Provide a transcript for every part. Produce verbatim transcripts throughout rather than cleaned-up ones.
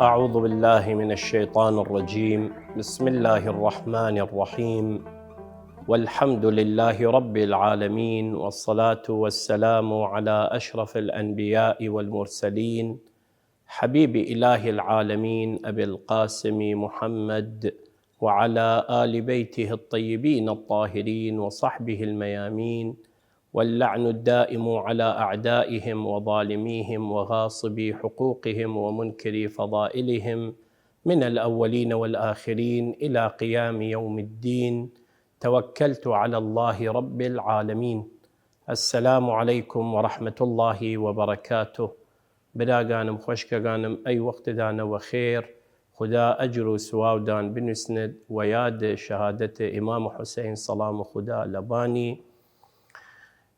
أعوذ بالله من الشيطان الرجيم. بسم الله الرحمن الرحيم. والحمد لله رب العالمين، والصلاة والسلام على أشرف الأنبياء والمرسلين، حبيب إله العالمين أبي القاسم محمد وعلى آل بيته الطيبين الطاهرين وصحبه الميامين، واللعن الدائم على أعدائهم وظالميهم وغاصبي حقوقهم ومنكري فضائلهم من الأولين والآخرين إلى قيام يوم الدين. توكلت على الله رب العالمين. السلام عليكم ورحمة الله وبركاته. براگانم، خوەشکەگانم، ئەی وەختدانە وە خێر، خودا ئەجر و سواودان بنوسند وە یاد شەهادەت ئیمام حوسەین سەڵام خودا لەبانی.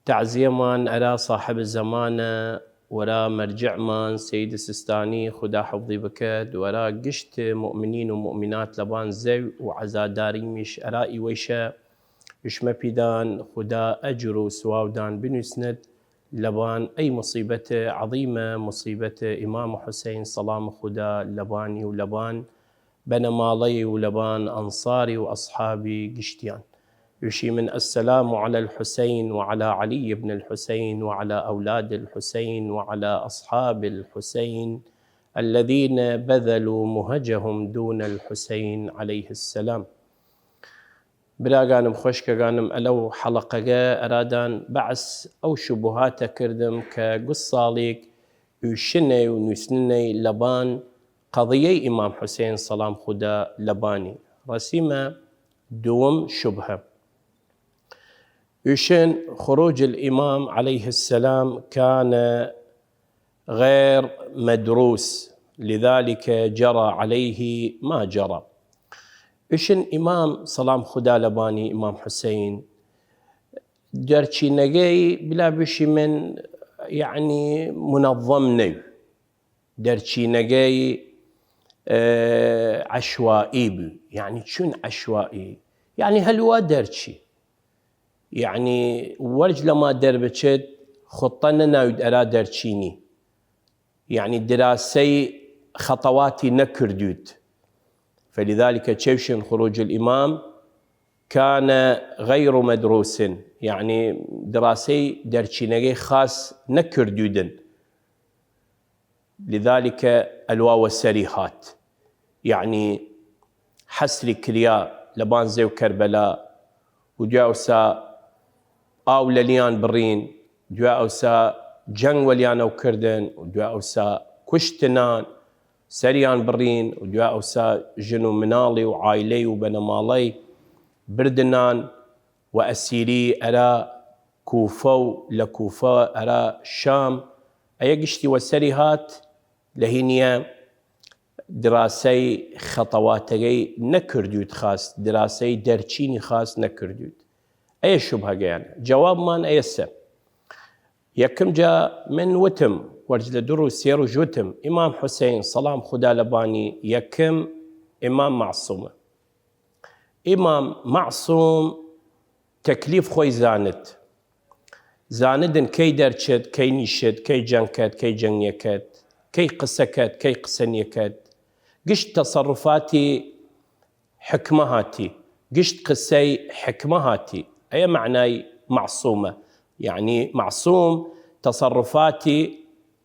تەعزیەمان ئەرا ساحب زەمانە، وەرا مەرجعمان سەید سستانی خودا حفظی بکەد، وەرا گشت مؤمنین و مؤمنات لەبان زەو و عەزاداریمیش ئەرا ئیوەیشە. ئشمە پیدان خودا ئەجر و سواودان بنوسند لەبان ئەی مصیبەت عەظیمە، مصیبەت ئیمام حوسەین سەڵام خودا لەبانی و لەبان بنەماڵەی و لەبان ئەنصاری و ئەصحابی گشتیان. ئوشیمن: السلام على الحسين وعلى علي بن الحسين وعلى أولاد الحسين وعلى أصحاب الحسين الذين بذلوا مهجهم دون الحسين عليه السلام. براگانم، خوەشکەگانم، ئەلەو حەڵەقەگە ئەرادان بەعس ئەو شوبوهاتە کردم کە گوس ساڵیگ ئوشنەی و نوسننەی لەبان قەضیەی ئیمام حوسەین سەڵام خودا لەبانی. رەسیمە دووم شوبهە. ئوشن: خروج الإمام عليه السلام كان غير مدروس، لذلك جرى عليه ما جرى. ئوشن ئیمام سەڵام خودا لەبانی، ئیمام حوسەین، دەرچینەگەی بلا بشیمن، یەعنی، منظم نەو. دەرچینەگەی، ئە، عەشوائی بو. یەعنی، چون عەشوائی؟ یەعنی، هەلوا دەرچی. یەعنی، وەرج لەما دەربچێت، خوتە نەناوید ئەرا دەرچینی. یەعنی، دراسەی خەتەواتی نەکردوید. فلذلك چەوشن خروج الإمام كان غير مدروس، یەعنی، دراسەی دەرچینەگەی خاس نەکردویدن. لذلك ئەلوا وەسەری هات. یەعنی، حەسری کریا لەبان زەو کەربەلا، و دویا ئەوسا ئاو لەلیان بڕین، دویا ئەوسا جەنگ وەلیانەو کردن، و دویا ئەوسا کوشتنان، سەریان بڕین، و دویا ئەوسا ژن و مناڵی و عایلەی و بنەماڵەی بردنان وە ئەسیری ئەرا کوفە و لە کوفە ئەرا شام. ئەیە گشتی وەسەری هات، لە هینیە دراسەی خەتەواتەگەی نەکردوید خاس، دراسەی دەرچینی خاس نەکردوید. ئەیە شوبهەگەیان. جەوابمان ئەیەسە. یەکم جا من وتم، وەرج لە دو روو سێ رووژ وتم، ئیمام حوسەین سەڵام خودا لەبانی یەکم ئیمام مەعسومە. ئیمام مەعسوم تەکلیف خوەی زانت. زانتن کەی دەرچێت، کەی نیشێت، کەی جەنگ کەت، کەی جەنگ نیەکەت، کەی قسە کەت، کەی قسە نیەکەت. گشت تەسەڕوفاتی حکمە هاتی، گشت قسەی حکمە هاتی. ئەیە مەعنای مەعسومە. یەعنی مەعسوم تەسەڕوفاتی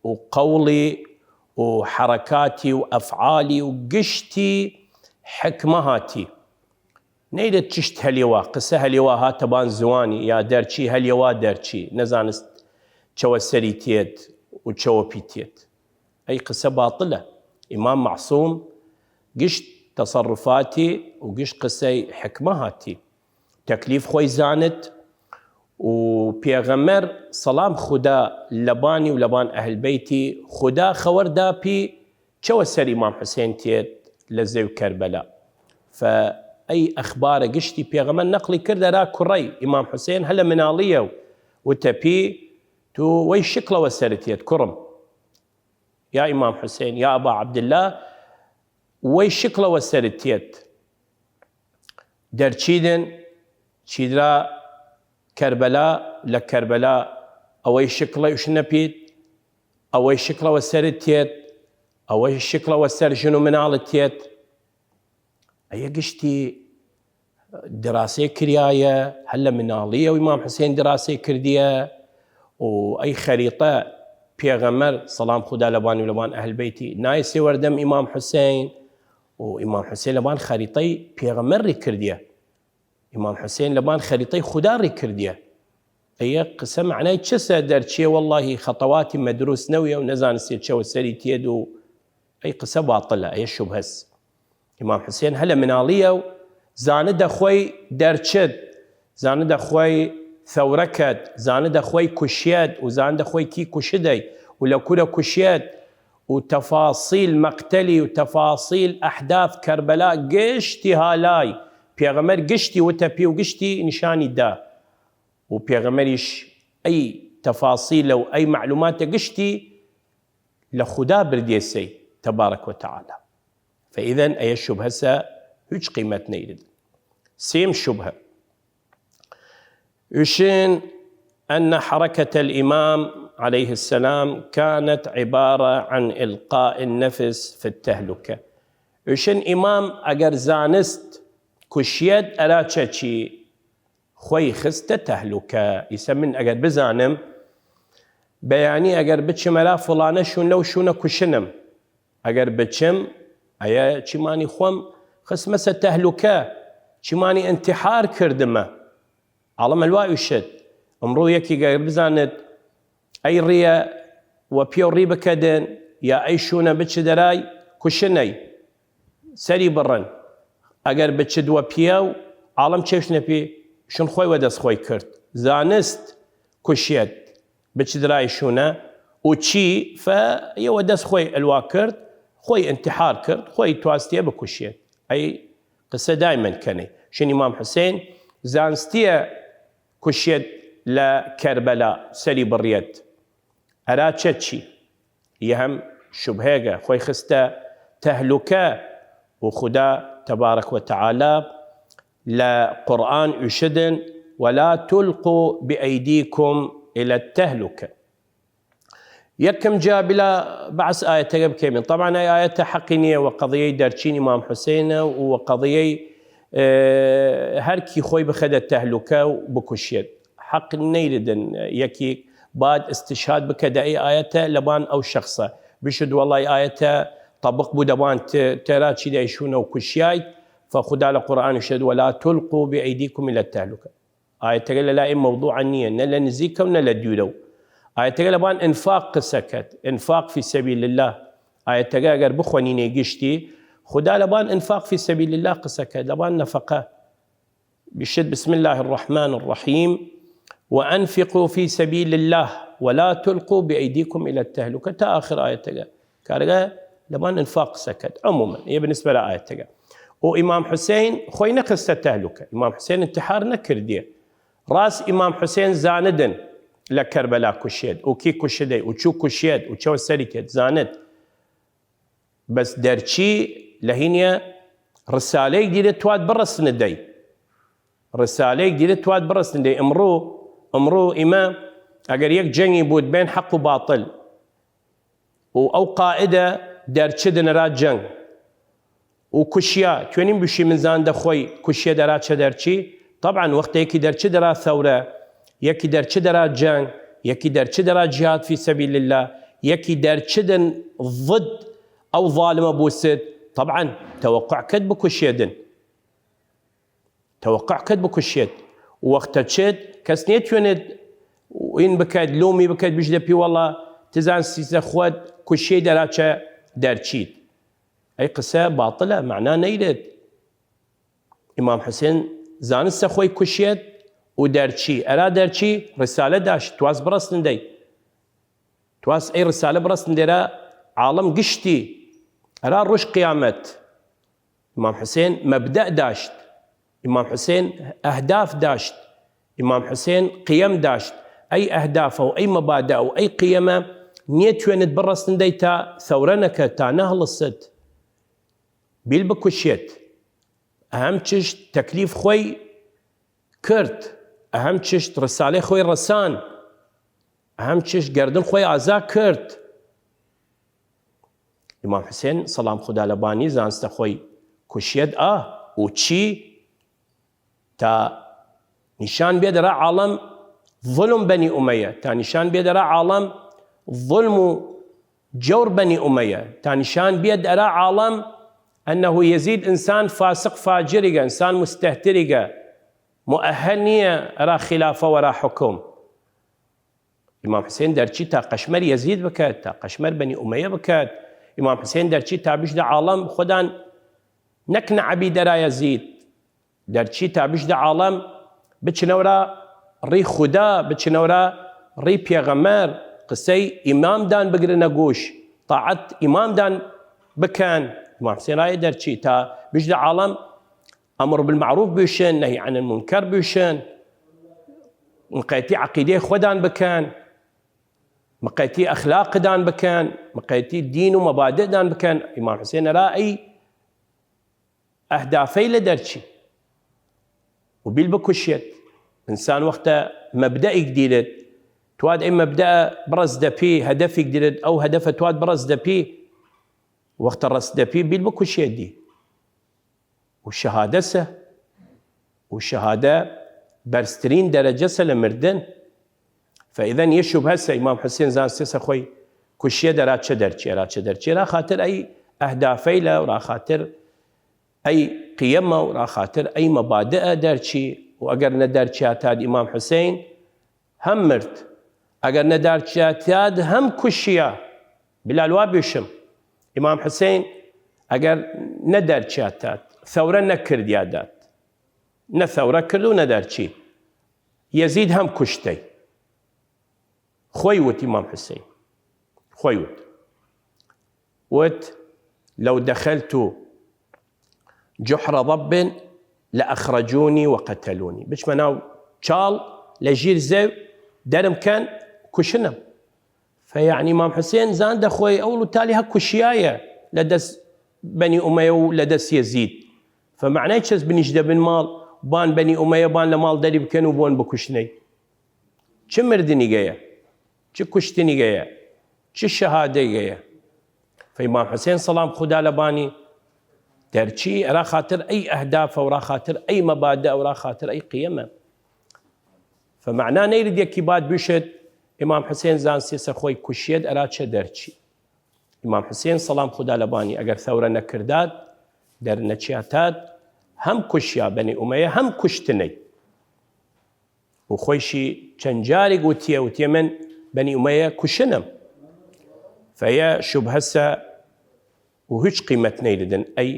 و قەوڵی و حەرەکاتی و ئەفعالی و گشتی حکمە هاتی. نەیرێت چشت هەلیەوا، قسە هەلیەوا هاتە بان زوانی، یا دەرچی هەلیەوا دەرچی، نەزانست چەوە سەری تێت و چەوە پی تێت. ئەی قسە باتڵە. ئیمام مەعسوم گشت تەسەڕوفاتی و گشت قسەی حکمە هاتی. تەکلیف خوەی زانت و پێغەمەر سەڵام خودا لەبانی و لەبان ئەهل بەیتی خودا خەوەر دا پی چەوە سەر ئیمام حوسێن تیەێد لە زێو کەربەلا. فە ئەی ئەخبارە گشتی پێغەمەر نەقڵی کرد ئەرا کوڕەی ئیمام حوسێن هەلە مناڵیەو وتە پی تو وەی شکڵەوە سەر تیەێد کوڕم، یا ئیمام حوسێن یا ئەبا عەبدللا، وەی شکڵەوە سەر تیەێد دەرچیدن چیدرا کەربەلا، لە کەربەلا ئەوەی شکڵەی ئوشنە پید، ئەوەی شکڵەوە سەر تیەێد، ئەوەی شکڵەوە سەر ژن و مناڵ تیەێد. ئەیە گشتی دراسەی کریایە، هەر لە مناڵیەو ئیمام حوسێن دراسەی کردیە. و ئەی خەریتە پێغەمەر سەڵام خودا لەبانی و لەبان ئەهل بەیتی نایسێ وەردەم ئیمام حوسێن، و ئیمام حوسێن لەبان خەریتەی پێغەمەر ری کردیە، ئیمام حوسێن لەبان خەریتەی خودا ری کردیە. ئەیە قسە مەعنای چەسە دەرچیە؟ وەڵڵاهی خەتەواتی مەدروس نەویە و نەزانسێ چەوە سەری تیەێد و ئەی قسە باطلە، ئەیە شوبهەس. ئیمام حوسێن هەلە مناڵیەو زانە دەخوەی دەرچد، زانە دەخوەی ثەورە کەد، زانە دەخوەی کوشیەێد و زانە دەخوەی کی کوشدەی و لە کورە کوشیەێد و تەفاسیل مەقتەلی و تەفاسیل ئەحداث کەربەلا گشتی هالای پێغەمەر گشتی وتە پی و گشتی نیشانی دا. و پێغەمەریش ئەی تەفاسیلە و ئەی مەعلوماتە گشتی لە خودا بردیەسەی تەبارەک وتەعالا. فە ئیذەن ئەیە شوبهەسە هویچ قیمەت نەیرد. سێم شوبهە، ئوشن أن حركة الإمام عليه السلام كانت عبارة عن إلقاء النفس في التهلكة. ئوشن ئیمام ئەگەر زانست کوشیەێد ئەرا چەچی خوەی خستە تەهلوکە. ئیسە من ئەگەر بزانم بەیانی ئەگەر بچم ئەرا فڵانە شوون لەو شوونە کوشنم، ئەگەر بچم ئەیە چیمانی خوەم خسمەسە تەهلوکە، چیمانی ئنتحار کردمە. ئاڵم ئەلوا ئوشێد ئمڕوو یەکیگ ئەگەر بزانێد ئەی ڕیە وە پیەو ڕی بکەێدن یا ئەی شوونە بچ دەرای کوشنەی سەری بڕن. ئەگەر بچد وە پیەو ئاڵم چێشنە پی شون خوەی وە دەس خوەی کرد زانست کوشیەێد بچد رای شوونە و چی فە یە وە دەس خوەی ئەلوا کرد خوەی ئنتحار کرد خوەی تواستیە بکوشیەێد. ئەی قسە دایمەن کەنەی شن ئیمام حوسێن زانستیە کوشیەێد لە کەربەلا سەری بڕیەێد ئەرا چەچی؟ یە هەم شوبهەێگە خوەی خستە تەهلوکە. و خودا تەبارەک وتەعالا لە قورئان ئوشێدن ولا تلقوا بأيديكم إلى التهلكة. یەکم جا بلا بەعس ئایەتەگە بکەیمن. طبعا ئەی ئایەتە حەقی نیە وە قەضیەی دەرچین ئیمام حوسێنە و وە قەضیەی، ئێ، هەر کی خوەی بخەێدە تەهلوکە و بکوشێد. حەق نەیردن یەکیگ باد استشهاد بکەێدە ئەی ئایەتە لەبان ئەو شەخسە، بشد وەڵای ئایەتە طبق بوودە بان ت-، تەرا چی دای شوونە و کوشیایت. فە خودا لە قورئان ئوشێد ولا تلقوا بأيديكم إلى التهلكة. ئایەتەگە لەلا ئێ مەوضوعە نیە، نە لە نزیکە و نە لە دویرە و ئایەتەگە لەبان انفاق قسە کەێد، انفاق في سبيل الله. ئایەتەگە ئەگەر بخوەنینێ گشتی خودا لەبان انفاق في سبيل الله قسە کەێد، لەبان نەفەقە. بشد بسم الله الرحمن الرحيم وأنفقوا في سبيل الله ولا تلقوا بأيديكم إلى التهلكة تا ئاخر ئایەتەگە. کارەگە لەبان انفاق قسە کەێد عموما، یە بالنسبە لە ئایەتەگە. و ئیمام حوسێن خوەی نەخستە تەهلوکە، ئیمام حوسێن انتحار نەکردیە. ڕاس ئیمام حوسێن زانێدن لە کەربەلا کوشێد و کی کوشێدەی و چوو کوشێد و چەوە سەری تێد زانێد. بەس دەرچی لە هینیە ڕسالەیگ دیرێد تواد بڕسنێدەی. ڕسالەیگ دیرێد تواد بڕسنێدەی. ئمڕوو، ئمڕوو ئیمە ئەگەر یەک جەنگی بوود بەین حەق و باطل و ئەو قائدە دەرچدن ئەرا جەنگ و کوشیا، توێنیم بشیمن زانێدە خوەی کوشیەێد ئەرا چە دەرچی؟ طبعا وەختە یەکی دەرچد ئەرا ثەورە، یەکی دەرچد ئەرا جەنگ، یەکی دەرچد ئەرا جهاد في سبيل الله، یەکی دەرچدن ضد ئەو ظالمە بووسێد، طبعا توقع کەێد بکوشێدن. توقع کەێد بکوشێد. وەختە چێد کەس نیەتوێنێد ئین بکەێد، لومی بکەێد، بشدە پی وەڵا تزانسیسە خوەد کوشیەید ئەرا چە دەرچید. ئەی قسە باطلە، مەعنا نەیرێد. ئیمام حوسێن زانستە خوەی کوشێد و دەرچی، ئەرا دەرچی ڕسالە داشت، تواس بڕەسن دەی. تواس ئەی ڕسالە بڕەسن دەرا عاڵەم گشتی، ئەرا ڕوژ قیامەت. ئیمام حسێن مەبدەئ داشت، ئیمام حسێن ئەهداف داشت، ئیمام حسێن قیەم داشت. ئەی ئەهدافە و ئەی مەبادەئ و ئەی قیەمە نیەتوێنت بڕەسن دەی تا ثەورە نەکەت، تا نەهڵست، بیل بکوشێت. ئەم چشت تەکلیف خوەی کرد، ئەم چشت ڕسالەی خوەی ڕەسان، ئەم چشت گەردن خوەی ئازا کرد. ئیمام حسێن سەڵام خودا لەبانی زانستە خوەی کوشێد ئا و چی تا نیشان بێد ئەرا عاڵەم ظلم بەنی ئومەیە، تا نیشان بێد ئەرا عاڵەم ظلم و جەور بەنی ئومەیە، تا نیشان بێد ئەرا عاڵەم ئەنەهو یەزید ئنسان فاسق فاجریگە، ئنسان مستهتریگە، مؤهل نیە ئەرا خلافە وەرا حکم. ئیمام حسێن دەرچی تا قەشمەر یەزید بکەد، تا قەشمەر بەنی ئومەیە بکەد. ئیمام حسێن دەرچی تا بشدە عاڵەم خوەدان نەکنە عەبید ئەرا یەزید. دەرچی تا بشدە عاڵەم بچنەورا ڕی خودا، بچنەورا ڕی پێغەمەر، قسەی ئیمامدان بگرنە گوش، تاعەت ئیمامدان بکەن. ئیمام حسێن ئەرا دەرچی تا بشدە عاڵەم ئەمر بالمعروف بویشن، نهی عن المنکر بویشن، مقەیتی عەقیدەی خوەدان بکەن، مقەیتی ئەخلاقدان بکەن، مقەیتی دین و مەبادئدان بکەن. ئیمام حسێن ئەرا ئەی ئەهدافەیلە دەرچی و بیل بکوشێت. ئنسان وەختە مەبدەئیگ دیرێت، تواد ئەی مەبدەئە بڕەس دەپی، هەدەفیگ دیرێت، ئەو هەدەفە تواد بڕەس دەپی، وەختە ڕەس دەپی بیل بکوشێت دی. و شەهادەسە، و شەهادە بەرزترین دەرەجەسە لە مردن. فەئیذەن یە شوبهەسە ئیمام حسێن زانستەسە خوەی کوشیەد ئەرا چە دەرچی، ئەرا چە دەرچی، ئەرا خاتر ئەی ئەهدافەیلە، ئەرا خاتر ئەی قیەمە، ئەرا خاتر ئەی مەبادئە دەرچی. و ئەگەر نەدەرچیاتاد ئیمام حسێن هەم مرد، ئەگەر نەدەرچیاتاد هەم کوشیا. بلال وا بویشم، ئیمام حسێن ئەگەر نەدەرچیاتاد، ثەورە نەکردیاداد، نە ثەورە کرد و نەدەرچی، یەزید هەم کوشتەی. خوەی وت ئیمام حسێن، خوەی وت، وت: لو دخلت جحر ضب لأخرجوني وقتلوني، بچمە ناو چاڵ، لە ژیر زەو دەرم کەن، کوشنم. فەیەعنی ئیمام حسێن زان دەخوەی ئەوڵ و تالی هە کوشیایە لە دەس بەنی ئومەیە و لە دەس یەزید. فەمەعنای چەس بنیشدە بن ماڵ، بان بەنی ئومەیە بان لە ماڵ دەری بکەن و بۆن بکوشنەی؟ چ مردنیگەیە؟ چ کوشتنیگەیە؟ چ شەهادەیگەیە؟ فەئیمام حسێن سەڵام خودا لەبانی دەرچی ئەرا خاتر ئەی ئەهدافە، ئەرا خاتر ئەی مەبادئە، ئەرا خاتر ئەی قیەمە. فەمەعنا نەیرد یەکی باد بویشێد ئیمام حسێن زانسیەسە خوەی کوشیەد ئەرا چە دەرچی. ئیمام حسێن سەڵام خودا لەبانی ئەگەر ثەورە نەکرداد، دەرنەچیاتاد، هەم کوشیا بەنی ئومەیە هەم کوشتنەی. و خوەیشی چەن جاریگ وتیە، وتیە من بەنی ئومەیە کوشنم. فەیە شوبهەسە و هویچ قیمەت نەیردن ئەی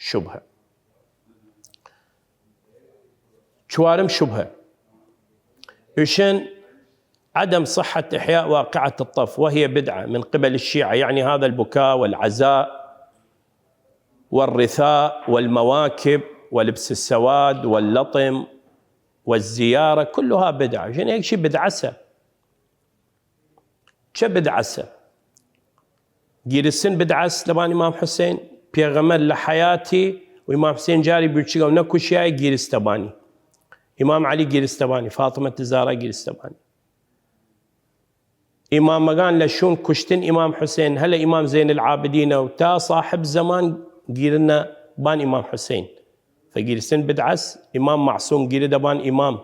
شوبهە. چوارم شوبهە، ئویشن: عدم صحة إحياء واقعة الطف وهي بدعة من قبل الشيعة، يعني هذا البكاء والعزاء والرثاء والمواكب ولبس السواد واللطم والزيارة، كلها بدعة. ژن ئێکشی بدعەسە. چە بدعەسە؟ گیرسن بدعەس لەبان ئیمام حسێن، پێغەمەر لە حەیاتی و ئیمام حسێن جاری بویچگەو نەکوشیایە، گیرستە بانی. ئیمام عەلی گیرستە بانی، فاطمە زارا گیرستە بانی. ئیمامەگان لە شوون کوشتن ئیمام حسێن، هەلە ئیمام زەین العابدینەو تا ساحب زەمان گیرنە بان ئیمام حسێن. فە گیرسن بدعەس، ئیمام مەعسوم گیردە بان ئیمام،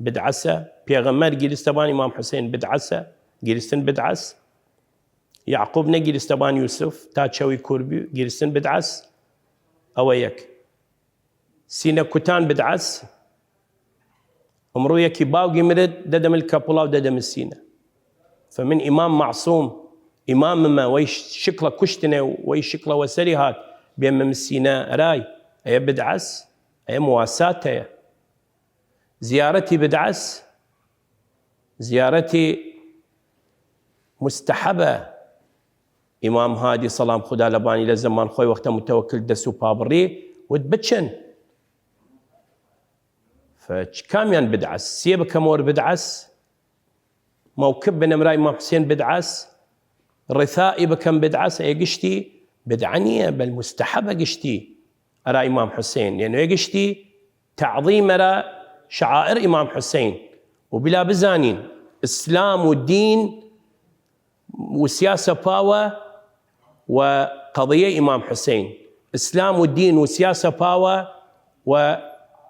بدعەسە. پێغەمەر گیرستە بان ئیمام حسێن، بدعەسە. گیرسن بدعەس. یەعقوب نەگیرستە بان یوسف تا چەوی کور بی، گیرسن بدعەس. ئەوە یەک. سینە کوتان بدعەس. ئمڕوو یەکی باوگی مرد، دەدە مل کەپڵاو دەدە مل سینە. فمن ئیمام مەعسوم، ئیماممە، وەی شکڵە کوشتنێ و وەی شکڵە وەسەری هات، بێمە مل سینە ئەرای، ئەیە بدعەس، ئەیە مواساتەیە. زیارەتی بدعەس زیارەتی مستەحەبە. ئیمام هادی سەڵام خودا لەبانی لە زەمان خوەی وەختە متەوەکل دەس و پا بڕی، وت بچن. فە چ کامیان بدعەس؟ سیە بکەم وەر بدعەس؟ موکب بنم را ئیمام حسێن بدعەس؟ ڕثائی بکەم بدعەس؟ ئێ گشتی بدعە نیە، بەل مستەحەبە گشتی ئەرا ئیمام حسێن، یەنە ئێ گشتی تعظیم ئەرا شعائر ئیمام حسێن. و بلا بزانین ئسلام و دین وسیاسە پاوە و قەضیە ئیمام حسێن، ئسلام و دین وسیاسە پاوە و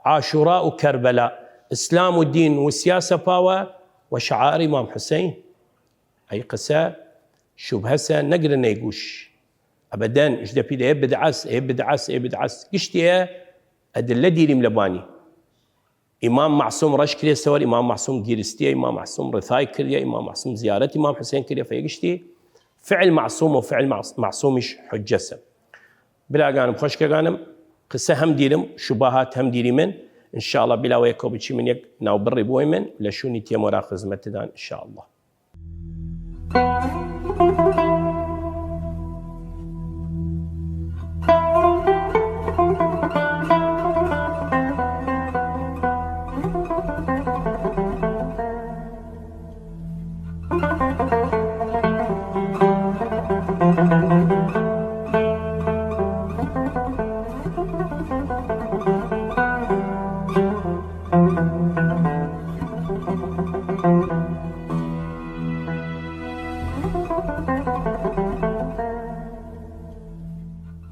عاشورا و کەربەلا، ئسلام و دین وسیاسە پاوە و شعائر ئیمام حسێن. ئەی قسە شوبهەسە نەگرنەی گوش. ئەبەدەن ژدە پیدە ئێ بدعەس، ئێ بدعەس، ئێ بدعەس. گشتی ئێ ئەدلە دیریم لەبانی. ئیمام معصوم ڕەش کرێ سەوەر، ئیمام معصوم گیرستیە، ئیمام معصوم ڕثای کردیە، ئیمام معصوم زیارەت ئیمام حسێن کردیە، فەیگشتی فعل معصوم و فعل معص-، معصومش حجەسە. براگانم، خوەشکەگانم، قسە هەم دیرم، شوبهات هەم دیری من، انشاءالله بلاوەیە کۆ بچی من یەک ناو بڕی بوی من، لە شونی تێمۆرا خزمەتدان، انشاءالله.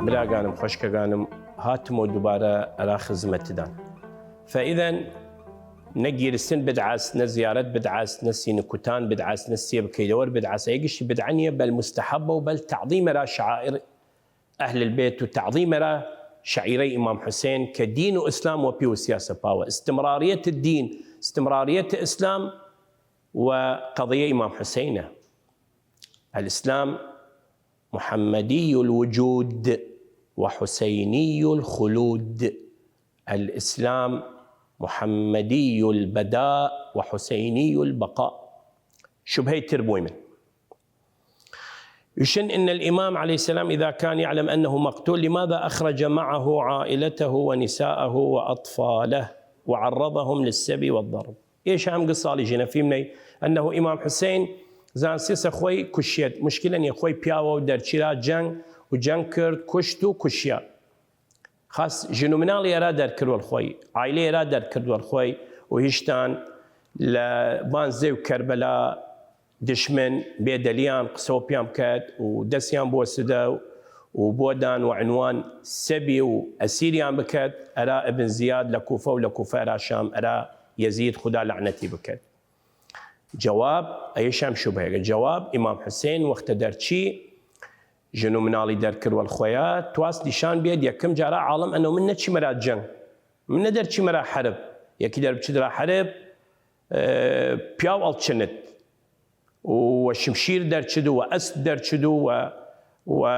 براگانم، خوەشکەگانم، هاتمەو دوبارە ئەرا خزمەتدان. فەئیدەن نە گیرسن بدعەس، نە زیارەت بدعەس، نە سینکوتان بدعەس، نە سیە بکەیدەوەر بدعەس، ئەی گشتی بدعە نیە، بەل مستەحەبە و بەل تعظیم ئەرا شعائر ئەهل البیت و تعظیم ئەرا شعیرەی ئیمام حسێن کە دین و ئسلام وەپی وسیاسە پاوە. استمرارية الدين، استمرارية الإسلام و قضیە ئیمام حسێنە. الإسلام محمدي الوجود وحسيني الخلود. الإسلام محمدي البداء وحسيني البقاء. شبهەی تر بوی من. يشن إن الإمام عليه السلام إذا كان يعلم أنه مقتول، لماذا أخرج معه عائلته ونساءه وأطفاله وعرضهم للسبي والضرب؟ ئێشە هەم گساڵی ژینە فیمنەی، ئەنەهو ئیمام حسین زانسیسە خوەی کوشیەت، مشکلە نیە، خوەی پیاوە و دەرچیرا جەنگ و جەنگ کرد، کوشت و کوشیا. خاس ژن و مناڵی ئەرا دەرکرد وەل خوەی، عایلەی ئەرا دەرکرد وەل خوەی و هیشتان لە بان زێ و کەربەلا دشمن بێ دەلیان قسەو پیان بکەد و دەسیان بۆ سدە و بۆدان وە عنوان سەبی و ئەسیریان بکەد ئەرا ئبن زیاد لە کوفە و لە کوفە ئەرا شام ئەرا یەزید خودا لەعنەتی بکەد. جواب، ئەیشام شوبهەیەگە. جواب، ئیمام حسین وەختە دەرچی ژن و مناڵی دەرکرد وەل خوەیا، تواس نیشان بیەد یەکم جارا عاڵم ئەنەو من نەچیمە را جەنگ، من نەدەرچیمە را حەرب. یەکی دەربچد را حەرب، ئێ، پیاو ئەڵچنت و وە شمشیر دەرچد و وە ئەسپ دەرچد و وە، وە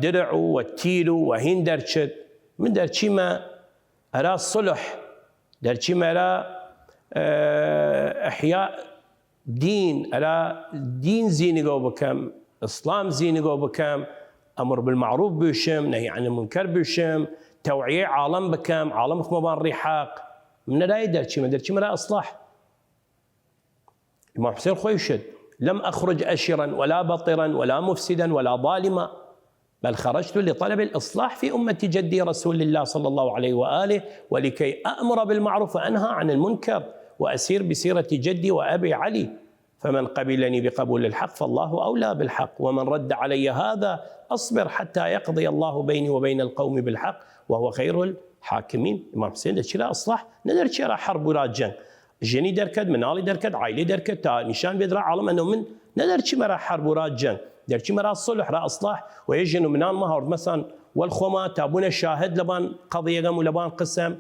درع و وە تیر و وە هین دەرچد. من دەرچیمە ئەرا صلح، دەرچیمە ئەرا، ئێ، احیاء دین، ئەرا دین زینگەو بکەم، ئسلام زینگەو بکەم، امر بالمعروف بوشم، نهی عن المنکر بوشم، توعیەی عاڵم بکەم، عاڵم خمە بان ڕی حەق. من نەرای دەرچیمە، دەرچیمە ئەرا ئصلاح. ئیمام حسین خوەی وشت: لم أخرج أشرا ولا بطرا ولا مفسدا ولا ظالما، بل خرجت لطلب الإصلاح في أمة جدي رسول الله صلى الله عليه وآله، ولكي أأمر بالمعروف وأنهى عن المنكر، وأسير بسيرة جدي وأبي علي، فمن قبلني بقبول الحق فالله أولى بالحق، ومن رد علي هذا أصبر حتى يقضي الله بيني وبين القوم بالحق وهو خير الحاكمين. ئیمام حسین دەرچی را ئصلاح، نەدەرچی را حەرب و را جەنگ. ژنی دەرکەت، مناڵی دەرکەت، عایلی دەرکەت، تا نیشان بێد را عاڵم ئەنەو من نەدەرچیمە را حەرب و را جەنگ، دەرچیمە را صلح، را ئصلاح، و یە ژن و مناڵ مە هاوردمەسان وەل خوەما تا بوونە شاهد لەبان قەضیەگەم و لەبان قسەم.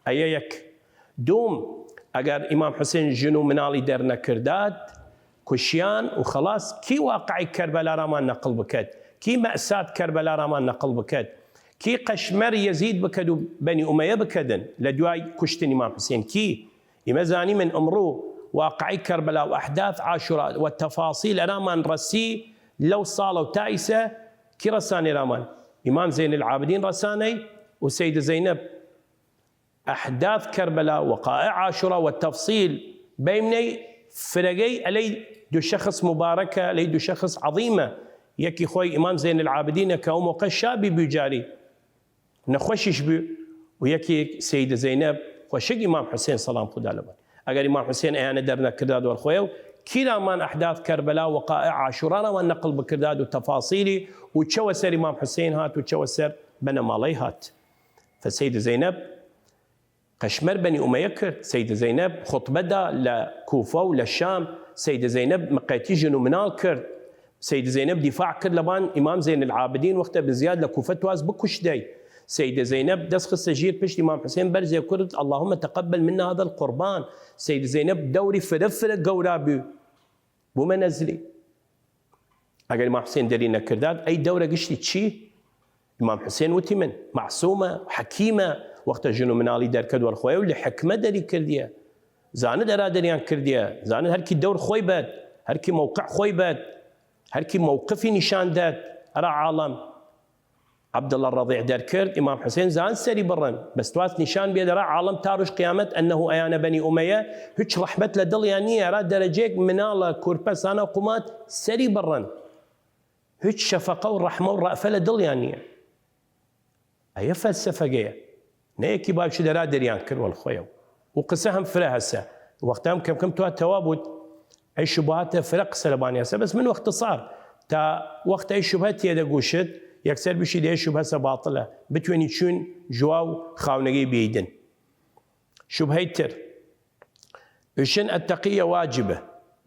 ئەیە یەک. دوم، ئەگەر ئیمام حسین ژن و مناڵی دەرنەکرداد، کوشیان و خلاص، کی واقعی کەربەلا رامان نەقڵ بکەد؟ کی مەئسات کەربەلا رامان نەقڵ بکەد؟ کی قەشمەر یەزید بکەد و بەنی ئومەیە بکەدن لە دوای کوشتن ئیمام حسین؟ کی؟ ئیمە زانیمن ئمڕوو واقعەی کەربەلا و ئەحداث عاشورا و تەفاسیل ئەرامان رەسی لەو ساڵە و تا ئیسە کی رەسانێ ئەرامان؟ ئیمام زەین العابدین رەسانەی و سەیدە زەینەب. ئەحداث کەربەلا، وەقائع عاشورا و تەفسیل بەیمنەی فرەگەی ئەلەی دو شەخص مبارەکە، ئەلەی دو شەخص عەظیمە. یەکی خوەی ئیمام زەین العابدینە کە ئەو مەوقە شابی بوی جاری نەخوەشیش بوی، و یەکی سەیدە زەینەب خوەشک ئیمام حوسێن سەڵام خودا لەبان. ئەگەر ئیمام حوسێن ئەیانە دەرنەکرداد وەرخوەیە و کیرامان ئەحداث کەربەلا و وەقائع عاشورا رامان نەقڵ بکرداد و تەفاسیلی و چەوە سەر ئیمام حوسێن هات و چەوە سەر بنەماڵەی هات. فسەیدە زەینەب قەشمەر بەنی ئومەیە کرد. سەیدە زەینەب خوتبە دا لە کوفە و لە شام. سەیدە زەینەب مقەیەتی ژن و مناڵ کرد. سەیدە زەینەب دیفاع کرد لەبان ئیمام زەین العابدین وەختە بزیاد لە کوفە تواز بکوشتەی. سەیدە زەینەب دەس خستە ژیر پشت ئیمام حوسێن بەرزێ کرد: اللهم تقبل منا هذا القربان. سەیدە زەینەب دەوری فرە فرە گەورا بوی، بومە نەزری. ئەگەر ئیمام حوسێن دەری نەکرداد، ئەی دەورە گشتی چی؟ ئیمام حوسێن وتیمن مەعسومە، حەکیمە، وەختە ژن و مناڵی دەرکەد وەرخوەیە و لە حکمە دەری کردیە. زانت ئەرا دەریان کردیە، زانت هەرکی دەور خوەی بەد، هەرکی مەوقع خوەی بەد، هەرکی مەوقفی نیشان دەد ئەرا عاڵەم. عەبدوڵڵا ڕەضیع دەرکرد، ئیمام حوسێن زان سەری بڕن، بەس تواست نیشان بیەد ئەرا عاڵەم تا روژ قیامەت، ئەنەهو ئەیانە بەنی ئومەیە هیچ ڕەحمەت لە دڵیان نیە، ئەرا دەرەجەیەک مناڵە، کورپە، سانا قومات سەری بڕن. هیچ شەفەقە و ڕەحمە و ڕەئفە لە دڵیان نیە. ئەیە فەلسەفەگەیە. نە یەکی باوشی دەرا دەریان کرد وەل خوەیەو. و قسە هەم فرە هەسە. وەختام کەم کەم توا تەوا بوود، ئەی شوبهاتە فرە قسە لەبانی هەسە. بەس من وەخت سار تا وەخت ئەی شوبهە تێدە گوشت، یەکسەر بشی دەی شوبهەسە باطلە. بتوێنی چون جواو خاونەگەی بیدن. شوبهەی تر. ئوشن التقية واجبة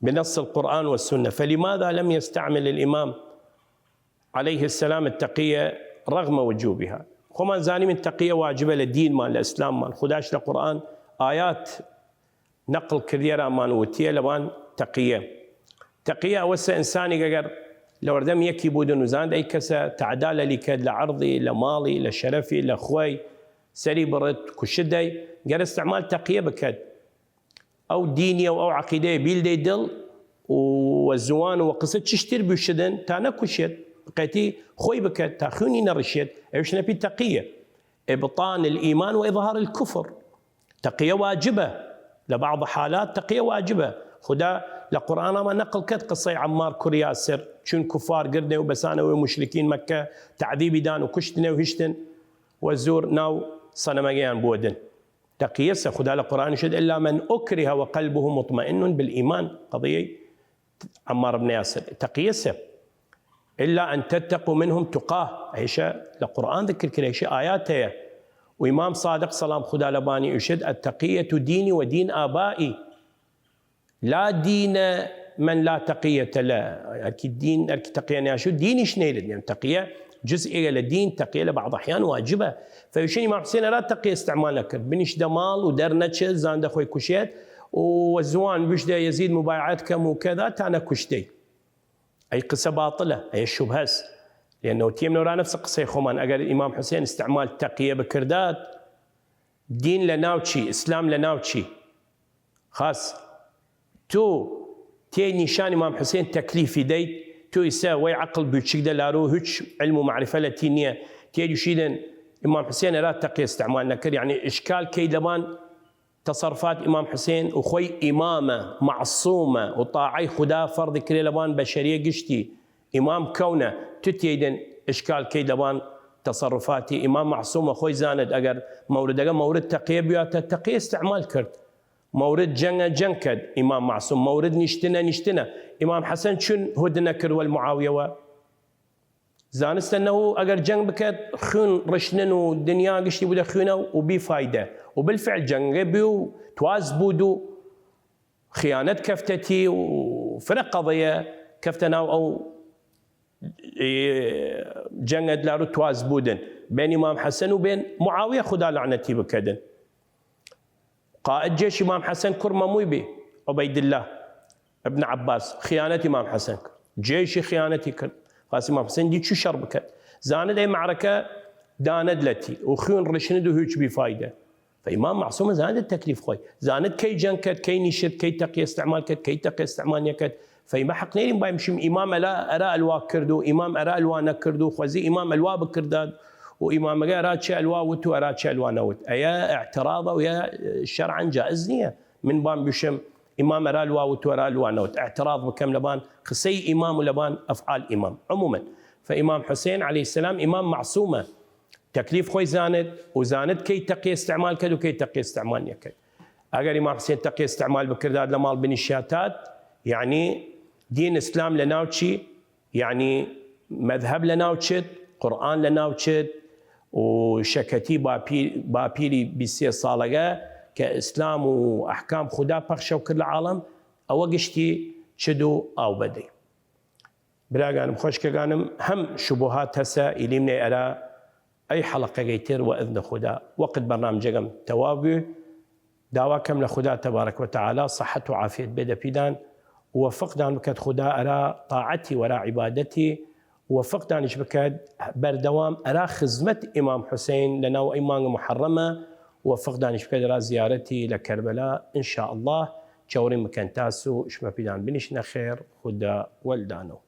بنص القرآن والسنة، فلماذا لم يستعمل الإمام عليه السلام التقية رغم وجوبها؟ خومان زانیمن تقیە واجبە لە دینمان، لە ئیسلاممان. خوداش لە قورئان ئایات نەقڵ کردیەرامان و وتیە لەوان تقیە. تقیە ئەوەسە ئنسانیگ ئەگەر لەوەردەم یەکی بوودن و زاند ئەی کەسە تعدا لەلی کەد، لە عەرضی، لە ماڵی، لە شەرەفی، لە خوەی، سەری بڕد، کوشت دەی، گەر ئستعمال تقیە بکەد. ئەو دینیە و ئەو عەقیدەیە بیل دەی دڵ و وە زوان و وە قسە چشتر بوشدن تا نەکوشێت، بقەتی خوەی بکەد تا خوینی نەڕشێت، ئەوش نەپی تقیە. إبطان الإيمان وإظهار الكفر. تقیە واجبە. لە بعض حالات تقیە واجبە. خودا لە قورئانەما نەقڵ کەد قسەی عەمار کوڕ یاسر، چون کفار گردنێ و بەسانەوەی موشرکین مەککە، تعذیبی دان و کوشتنێ و هیشتن و زور ناو سەنەمەگەیان بوەدن. تقیەسە. خودا لە قورئانیشد: إلا من أكره وقلبه مطمئن بالإيمان. قضیەی عەمار بن یاسر. تقیەسە. إلا أن تتقوا منهم تقاة. ئەیشە لە قورئان ذکر کرێ، ئەیشە ئایات هەیە. و ئیمام صادق سەڵام خودا لەبانی ئوشد: التقية ديني ودين آبائي. لا دين من لا تقية له. ئەرکی دین، ئەرکی تقیە نیاشو دینیش نەیرد. یەن تقیە جزئیگە لە دین، تقیە لە بعض ئەحیان واجبە. فەوشن ئیمام حوسێن ئەرا تقیە ئستعمال نەکرد. بنیشدە ماڵ و دەرنەچ، زاندە خوەی کوشێت و وە زوان بوشدە یەزید مبایعەت کەم و کەذا تا نەکوشتەی. ئەی قسە باطلە، ئەی شوبهەس. لأنه تیەم نەورا نەفس قسەی خوەمان. ئەگەر ئیمام حوسێن ئستعمال تقیە بکرداد، دین لە ناو چی؟ ئسلام لە ناو چی؟ خاس تو تێ نیشان ئیمام حوسێن تەکلیفی دەیت، تو ئیسە وەی عەقڵ بوچک دە لارو هوچ علم و معرفە لە تی نیە، تێ دوشیدن ئیمام حوسێن ئەرا تەقیە ئستعمال نەکرد، یعنی ئشکال کەی لەبان تصرفات ئیمام حوسێن و خوەی ئیمامە، معصومە و طاعەی خودا فەرض کرێ لەبان بەشەریە گشتی، ئیمام کەونە، تو تێیدن ئشکال کەی لەبان تصرفاتی ئیمام معصومە خوەی زانت، ئەگەر مەوردەگە مەورد تەقیە بیاتە، تەقیە ئستعمال کرد. مەورد جەنگە جەنگ کەد ئیمام معسوم، مەورد نیشتنە نیشتنە. ئیمام حەسەن چون هودنە کرد وەل معاویەوە؟ زانستە نەو ئەگەر جەنگ بکەد خوین ڕشتنن و دنیا گشتی بودە خوینە و بی فایدە. و بالفعل جەنگە بی و تواز بود و خیانەت کەفتەتی و فرە قەضەیە کەفتە ناو ئەو جەنگە دلار و تواز بودن بین ئیمام حەسەن و بین معاویە خودا لەعنەتی بکەدن. قائد جێش ئیمام حەسەن کوڕ مەموی بی، عوبەیدلە ابن عباس، خیانەت ئیمام حەسەن کرد. جێشی خیانەتی کرد. خاس ئیمام حەسەن دی چو شەڕ بکەد؟ زاند ئەی معرکە دانەد لەتی و خوین ڕشند و هیچ بی فایدە. فە ئیمام معصومە زانێد تەکلیف خوەی، زانێد کەی جەنگ کەد، کەی نیشت، کەی تەقی ئستعمال کەد، کەی تەقی ئستعمال نەکەد. فە ئیمە حەق نەیریم بایم بشیم ئیمام ئەلا ئەرا ئەلوا کرد و ئیمام ئەرا ئەلوا نەکرد و خوەزی ئیمام ئەلوا بکرداد و ئیمامەگە ئەرا چێ ئەلوا وت و ئەرا چێ ئەلوا نەوت. ئەیە ئعتراضە و یا شەرعەن جائز نییە من بام بشم ئیمام ئەرا ئەلوا وت و ئەرا ئەلوا نەوت، ئعتراض بکەم لەبان قسەی ئیمام و لەبان ئەفعال ئیمام. عمومەن، فە ئیمام حسین علیە السلام ئیمام معصومە، تەکلیف خوەی زانێد و زانێد کەی تەقی ئستعمال کەد و کەی تەقی ئستعمال نەکەد. ئەگەر ئیمام حسین تەقی ئستعمال بکرداد لە ماڵ بنیشاتاد، یەعنی دین ئسلام لە ناو چی؟ یەعنی مەذهب لە ناو چد؟ قورئان لە ناو چد؟ و شەکەتی باپی-، باپیری بیست سێ ساڵەگە کە ئسلام و ئەحکام خودا پەخشەو کرد لە عاڵەم، ئەوە گشتی چد و ئاو بەدەی. براگانم، خوەشکەگانم، هەم شبهات هەسە ئیلیمنەی ئەرا ئەی حەڵەقەگەی تر وە ئذن خودا. وەقت بەرنامجەگەم تەواو بوی. داوا کەم لە خودا تبارک و تعالی صحت و عافیەت بێدە پیدان، وەفقدان بکەد خودا ئەرا طاعەتی وەرا عیبادەتی، وەفقدانیش بکەد بەردەوام ئەرا خزمەت ئیمام حسین لە ناو ئەی مانگ محرمە، وەفقدانیش بکەد ئەرا زیارەتی لە کەربەلا ان شاء الله. چەوڕی مکەن تاس و شمە پیدان بنیشنە خێر. خودا وەلدانەو.